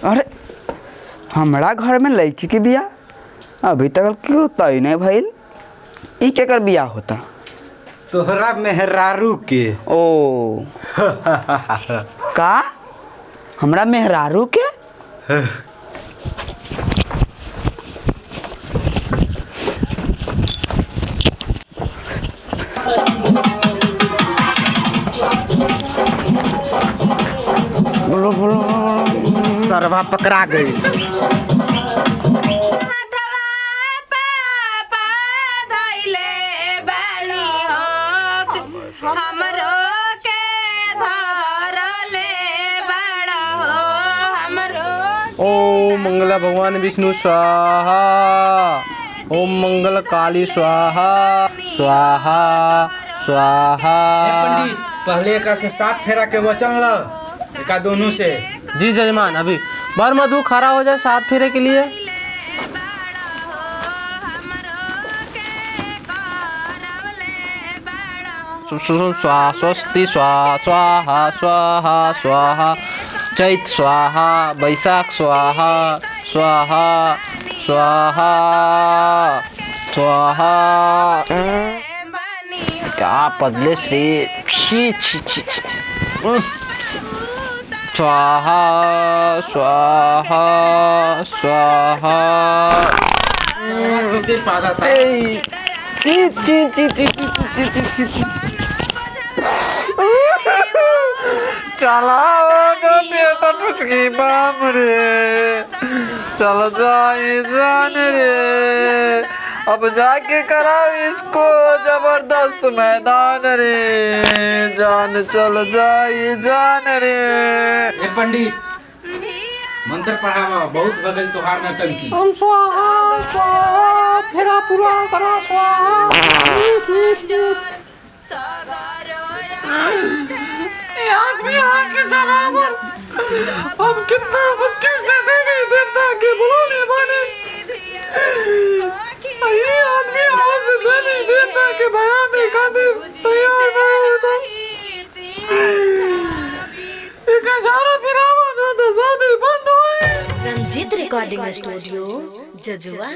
अरे हमरा घर में लड़की के बियाह अभी तक क्यों तय नहीं भइल, ई केकर बियाह होता? तोहरा मेहरारू के। ओ का हमरा मेहरारू के? बोलो बोलो। सरवा पकड़ा गई। ओम मंगला भगवान विष्णु स्वाहा, ओम मंगल काली स्वाहा, स्वाहा स्वाहा। पंडित पहले एकरा से 7 फेरा के वचन ल, एका दोनों से। जी जजमान, अभी बर मधु खड़ा हो जाए 7 फेरे के लिए। स्वा स्वस्ति स्वा स्वाहा स्वाहा स्वाहा, चैत स्वाहा, बैसाख स्वाहा, स्वाहा स्वाहा स्वाहा। क्या पदले श्री छी छी छी छी छी। स्वाहा स्वाहा स्वाहा। छी छी छी छी छी छी छी छी छी। चला बेटा टुटकी बाप रे, चल जाए जान रे, अब जाके कराओ इसको जबरदस्त मैदान रे, जान चल जाए जान रे। ए पंडित मंत्र पढ़ावा, बहुत बगल तोहार नौटंकी। हम स्वाहा स्वाहा फेरा पूरा करा स्वाहा। ये आदमी आके जनावर, हम कितना मुश्किल से देवी देवता के बुलाने वाले, ये आदमी आज देवी देवता के बयाने खातिर तैयार नहीं होता। एक हजारा फिरावा ना तो शादी बंद हुई। Ranjeet recording studio जजुआ।